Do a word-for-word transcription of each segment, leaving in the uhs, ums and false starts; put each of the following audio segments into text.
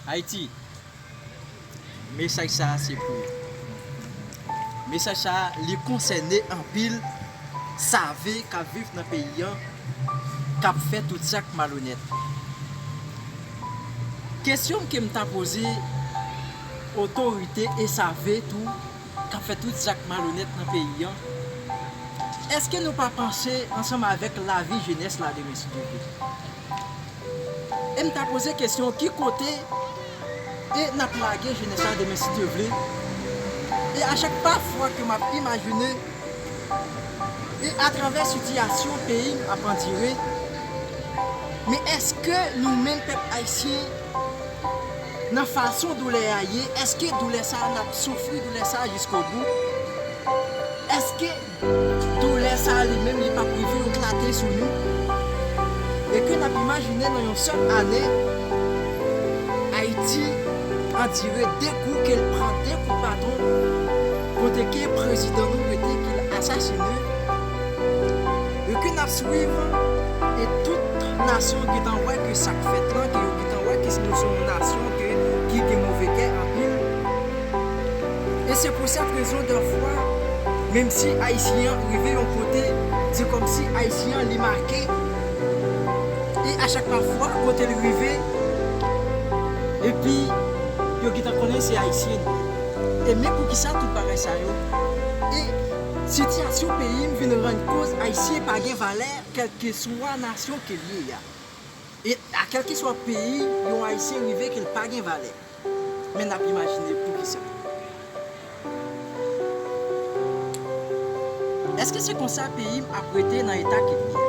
Ayiti, mesaj sa a se pou ou. Mesaj sa a, li konsène anpil save k ap viv nan peyi an, k ap fè tout zak malonèt. Kesyon ke m ta poze otorite e save tou, k ap fè tout zak malonèt nan peyi an, èske nou pa panse ansanm avèk lavi jenès la demen, si Dye vle? E m ta poze kesyon, ki kote e n ap lage jenès la demen, si Dye vle? E a chak pa fwa ke m ap imajine, e atravè sitiyasyon peyi m ap andire, men èske nou menm pèp ayisyen, nan fason doulè a ye, èske doulè sa a n ap soufri doulè sa a jiskobou? Èske doulè sa a li menm li p ap rive yon klate sou nou? E ke n ap imajine nan yon sèl ane, Ayiti andire de kou, ke l pran de kou baton, kote ke prezidan nou rete, ke l asasine, e ke n ap swiv, e tout nasyon gentan wè ke sa k fèt lan, ke yo gentan wè ke nou se yon nasyon ke, ki gen move kè anpil. E se pou sèt rezon, dèfwa, menm si Ayisyen an rive yon kote, se kòmsi Ayisyen an li make, e a chak pa fwa, kote l rive, epi yo gentan konnen se Ayisyen li ye. E men poukisa tout bagay sa yo? E sitiyasyon peyi m vin rann koz Ayisyen pa gen valè, kèlkeswa nasyon ke l ye a. E a kèlkeswa peyi yon Ayisyen rive, ke l pa gen valè. Men n ap imajine poukisa. Èske se konsa peyi m ap rete nan eta ke l ye?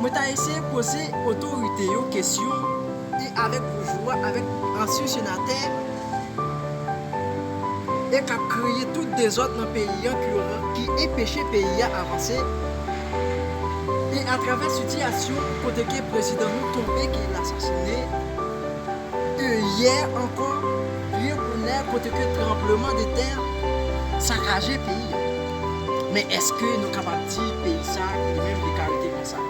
Mwen ta eseye poze otorite yo kesyon, e avèk boujwa, avèk ansyen senatè, e k ap kreye tout dezòd nan peyi an, ki, ki enpeche peyi a avanse. E atravè sitiyasyon kote ke prezidan nou tonbe, ke l asasine, e yè ankò, byen bonè, kote ke tranbleman de tè sakaje peyi a. Men èske nou kapab di peyi sa a, li menm, li ka rete konsa?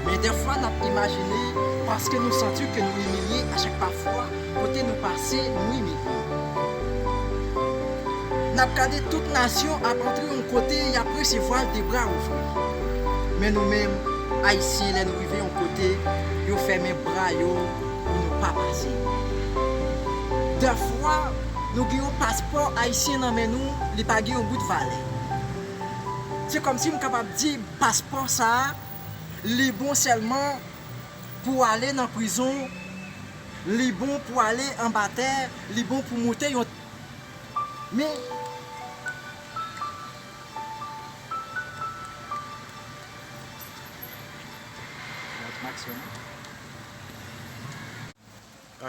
Men dèfwa, n ap imajine, paske nou santi ke nou imilye a chak pa fwa, kote nou pase, nou imilye. N ap gade tout nasyon ap antre yon kote, y ap resevwa l de bra ouvri. Men nou menm, Ayisyen, lè nou rive yon kote, yo fèmen bra yo pou nou pa pase. Dèfwa, nou gen yon paspò ayisyen nan men nou, li pa gen yon bout valè. Se kòmsi m kapab di paspò sa a, li bon sèlman pou ale nan prizon, li bon pou ale anba tè, li bon pou moute yon, men,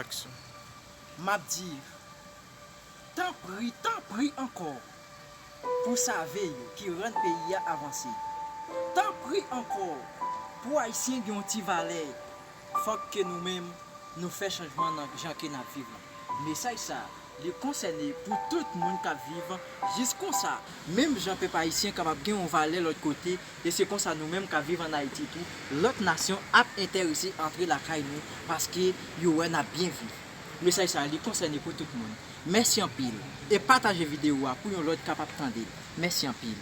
aksyon. M ap di, tanpri, tanpri ankò, pou save yo ki rann peyi a avanse. Tanpri ankò, pou Ayisyen gen yon ti valè, fòk ke nou menm, nou fè chanjman nan jan ke n ap viv lan. Mesaj sa a, li konsène pou tout moun k ap viv jis konsa. Menm jan pèp ayisyen kapab gen yon valè lòt kote, e se konsa nou menm k ap viv ann Ayiti tou, lòt nasyon ap enterese antre lakay nou paske yo wè n ap byen viv. Mesaj sa a, li konsène pou tout moun. Mèsi anpil. E pataje videyo a pou yon lòt kapab tande l. Mèsi anpil.